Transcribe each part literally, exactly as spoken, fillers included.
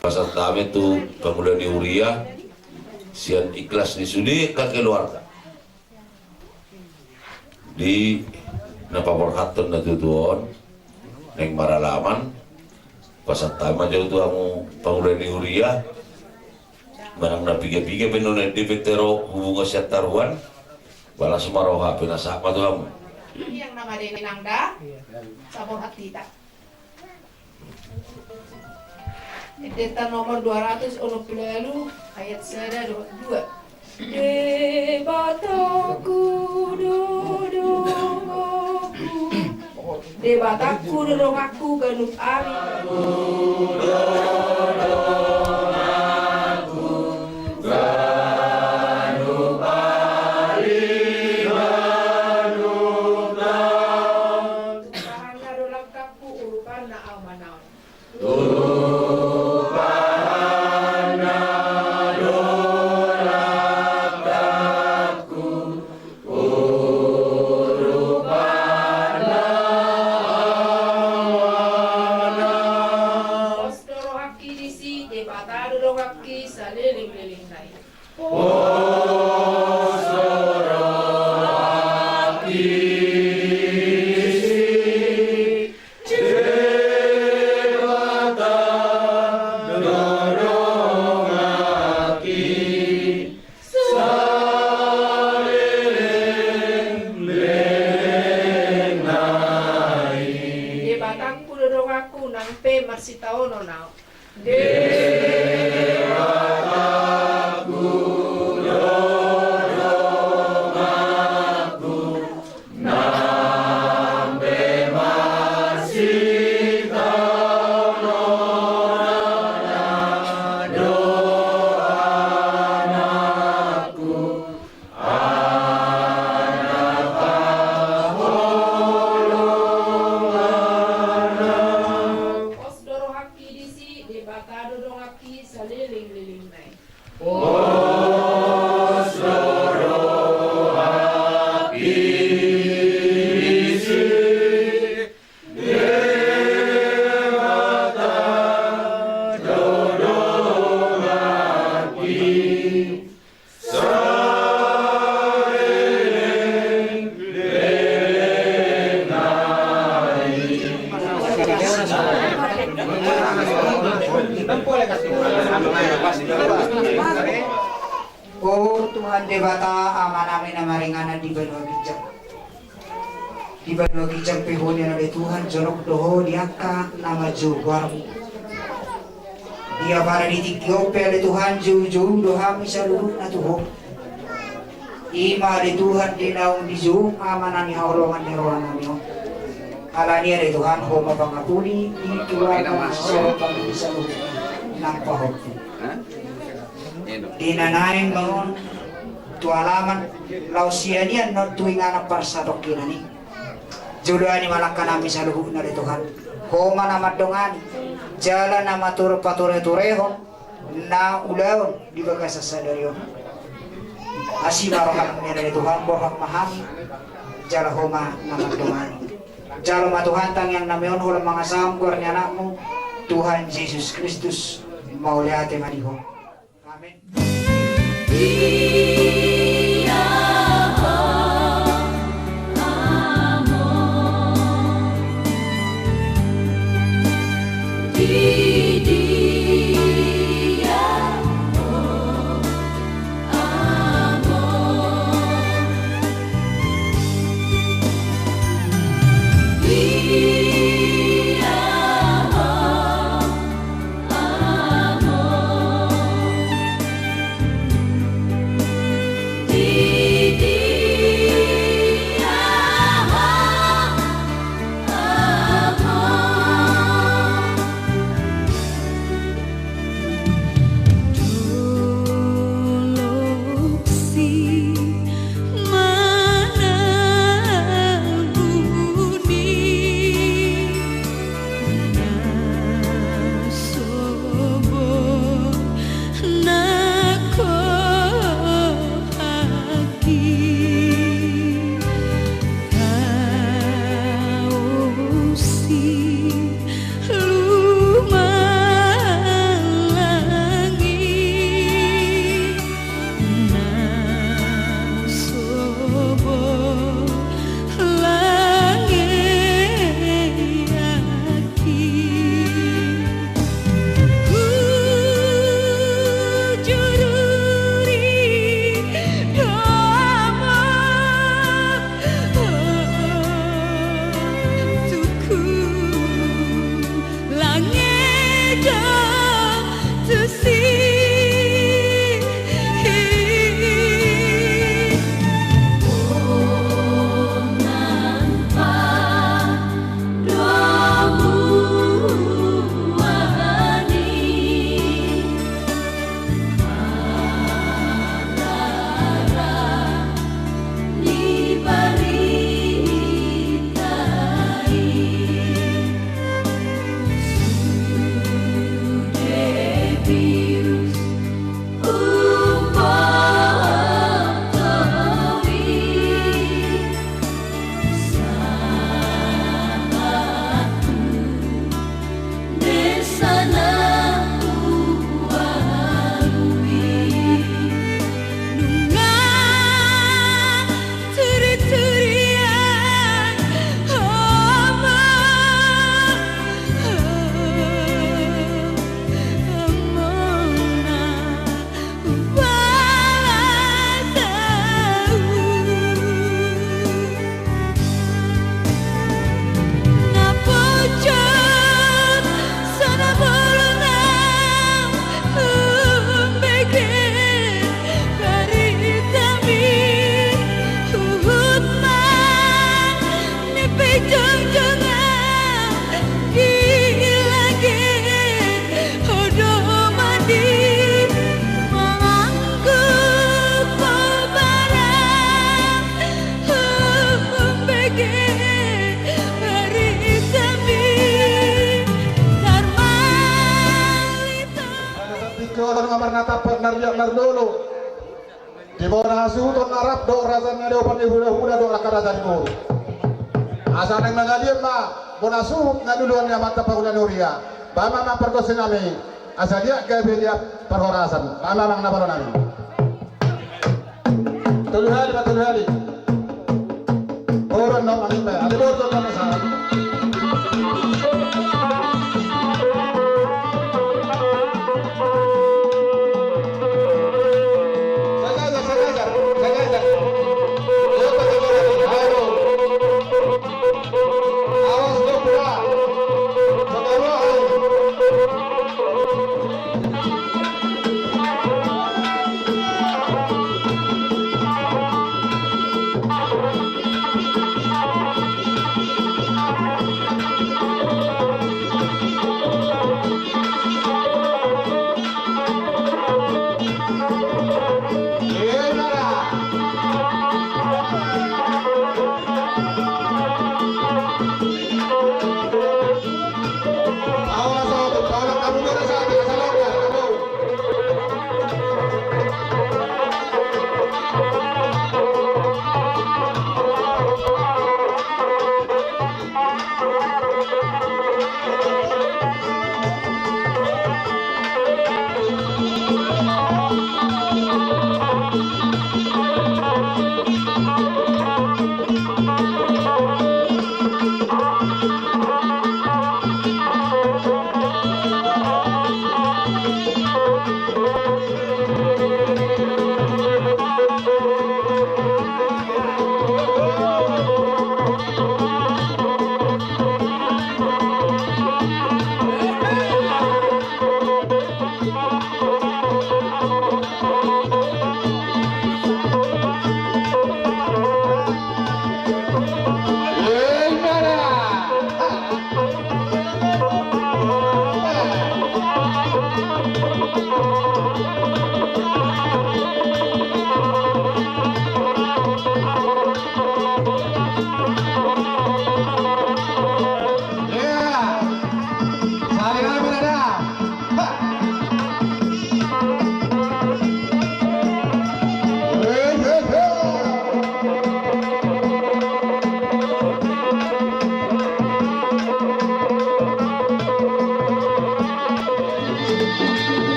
Pasahat hami tu pangula ni huria sian ikhlas ni sude angka keluarga. Di na paborhathon na tutu on, naeng maralaman, pasahat hami ma jo tu hamu pangula ni huria, manang na piga-piga pe nuaeng dibahen ro hubungan sian taruan, balas ma roha pe na sahat ma tu hamu. Yang nama denang da, saborhat hita. Endenta nomor dua ratus onom pulu ualu, ayat sada dohot dua. Debatangku do donganku, Debatangku do donganku ganup ari. Tuhan na do langkangku, urupanna au manaon. Tuhan na do langkangku, urupanna au manaon. Pos do rohangki disi, Debata do donganki saleleng-lelengna i. Pos do rohangki disi, Debata do donganki saleleng-lelengna i. Debatangku do donganku, nang pe marsitaonon au. Debatangku do donganku, nang pe marsitaonon au, dohot anakku, anak haholongan au. Pos do rohangki disi, Debata do donganki saleleng-lelengna i. Pos do rohangki disi, Debata do donganki saleleng-lelengna i. O Tuhan Debata, Amanami na maringanan di banua ginjang. Di banua ginjang pe Ho nian ale Tuhan, jonok do Ho di angka na manjou goarMu. Di ampara di tingki on pe ale Tuhan, joujou do hami saluhutna tu Ho. I ma ale Tuhan di naung dijou Ama na hinaholongan ni rohanami on. Alani i ale Tuhan, Ho ma pangapuli di keluarga na sisorop hami saluhutna nang pahompu. Di na naeng bangun tu alaman, laos sian i annon tu inganan parsatongkinan i. Joloani ma langkanami saluhutna ale Tuhan. Ho ma na mandongani jala na mature-, patureturehon na ulaon di bagasan sadari on. Asi ma rohaM nian ale Tuhan, borhat ma hami jala Ho ma na mandongani. Jalo ma Tuhan tangiangnami on holan mangasahon goar ni AnakMu, Tuhan Jesus Kristus. Mauliate ma di Ho. Amen. Liat mardolo di bona hasuhuton na rap dohot raja na diopan ni hulahula dohot angka raja ni boru. Asa naeng mangaliat ma bona suhut na luluan ni amanta pangula ni huria. Bahen ma amang pargonsi nami, asa liat gabe liat parhorasan. Bahen ma amang na balo nami. Tolu hali ma, tolu hali. Boru annon, amang, amang. Ate boru annon, amang. Sagajar, sagajar, sagajar. Awas, awas, awas.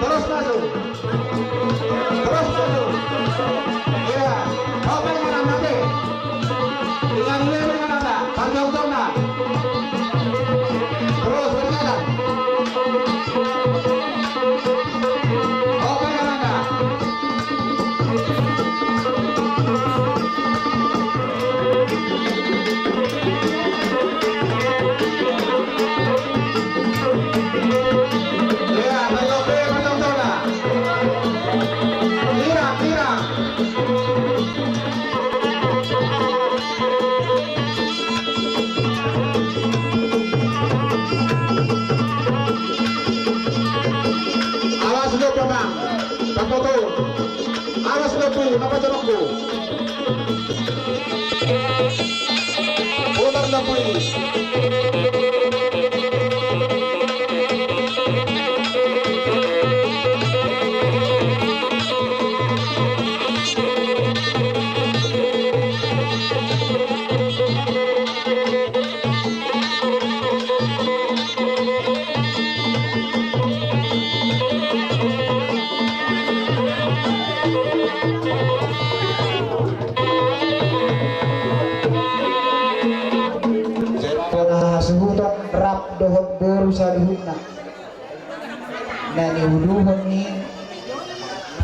Terus masuk. Terus masuk. Iya. Oke, dengan anda, deh. Dengan anda, dengan anda. Panjang tona. Terus berjalan. Oke, dengan anda. Awas lu, Bambang. Papoto. Awas lobi, mapajonokku. Putar lobi. Bona hasuhuton rap dohot boru saluhutna. Na niuluhon ni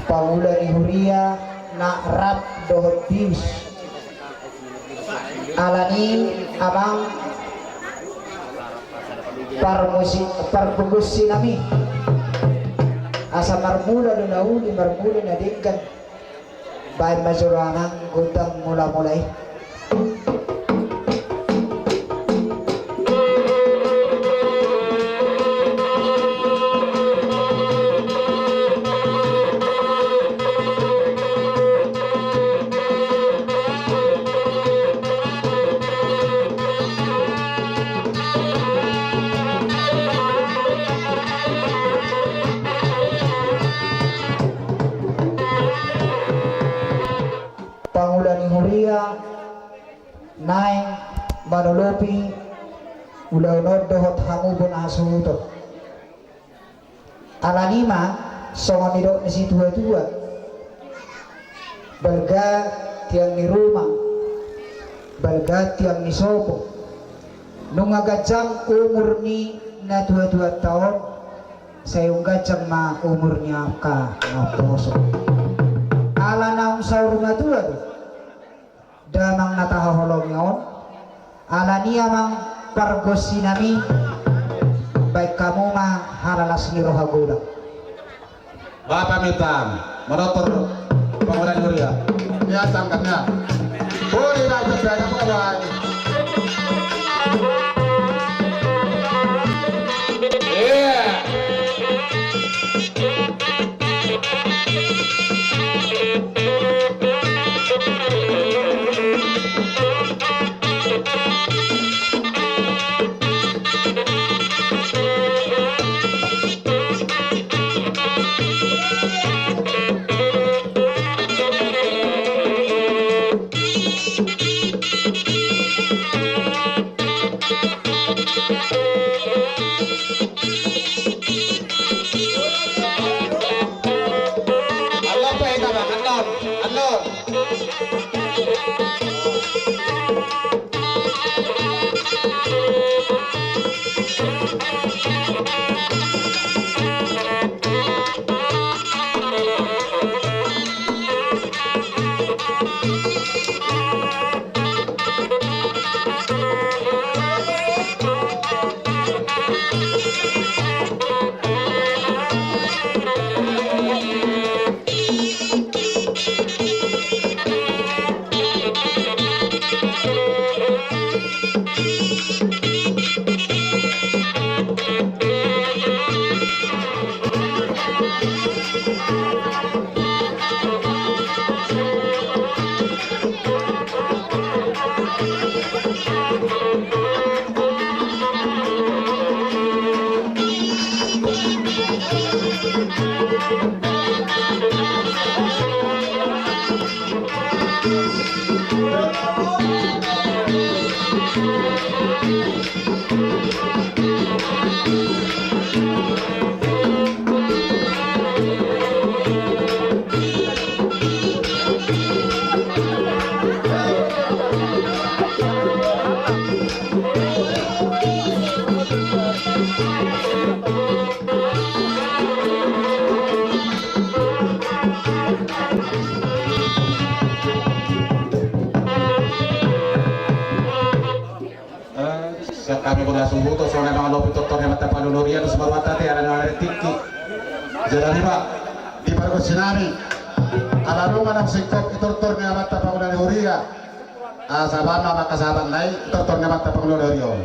pangula ni huria na rap dohot bius. Alani amang parmusi-, pargonsi nami. Asa marmula do na uli, marmula na denggan. Baen ma jolo amang gondang mula-mula i. Manolopi ulaon on dohot hamu bona hasuhuton. Alani ma songon nidok ni situatua, balga tiang ni ruma, balga tiang ni sopo. Nunga ganjang umur ni natuatuanta on, sai umganjang ma umur ni angka naposo. Ala naung saur matua do damang na tahaholongi on. Alani amang pargonsi nami, baen hamu ma halalas ni roha godang. Bapa Mitang, manortor pangula ni huria. Ia sangkapnya. Boleh lah, udah ada apa, Bang? Iya. Eh, sian hami bona hasuhuton, songon na mangalopi tortor ni amanta pangula ni huria, dos ma rohanta ate, ala ni on tingki. Jala ima di pargonsi nami, ala nunga na singkop i tortor ni amanta pangula ni huria. Asa baen ma angka sahabatna i tortor ni amanta pangula ni huria on.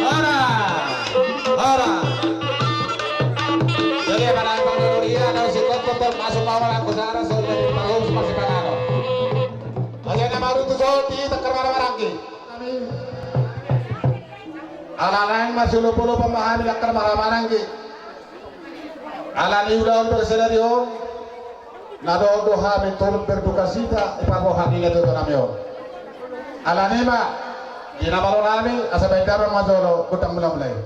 Hora! Hora! Jadi, pada pangula ni huria, na singkop tortor masuk ma angka sahabat, so jadi parhobus masih panganon. Aja na marutu so di takar marhahamaranggi. Alani i ma siolopolop ma hami di takar marhahamaranggi. Alani ulaon bersedari on, na dohot do hami turut berdukacita di parboruon ni natuatua nami on. Alani i ma di na malo nami, asa baen damang ma jolo gondang mulamula i.